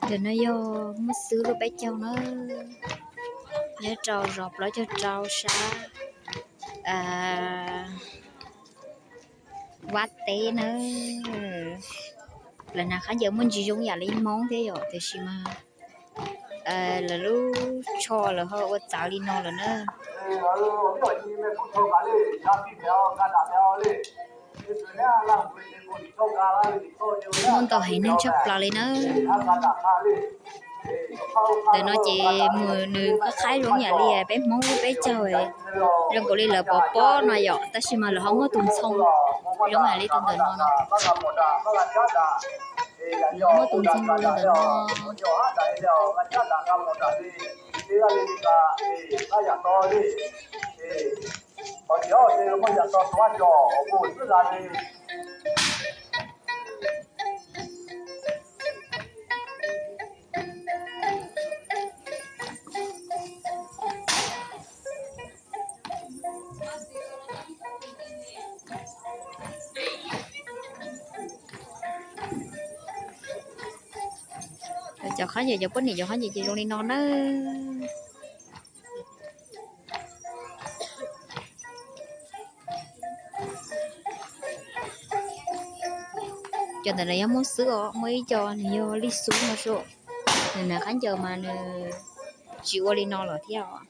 Ntawm no yog muab xwb lub peb caug na, nyob rau zos plaub caug rau sab Vaj Teb na. Lawv hnav khaub ncaws muaj ntsis zoo yam li Hmoob thiab yom, tiam sis mas lawv lub tsho lawv ho ua txawv li no lawm na. Muaj ntau heev neeg tshaj plaws li na. Ntawm no ces mus nws qab qhaib zoo yam li peb Hmoob lub peb caug, zoo nkaus li lawv pov pob no yom, tab sis mas lawv ho muab tus ntxhoo zoo yam li tus ntawm no no. Lawv muab tus ntxhoo zoo li ntawm no. Cov khaub ncaws, cov poj niam cov khaub ncaws ces zoo li no na. Cov ntawm no yog muaj xwb os, muaj ib co nws yog lij xub no sub. Nws hnav khaub ncaws mas nws tsis ua li no lawm thiab os.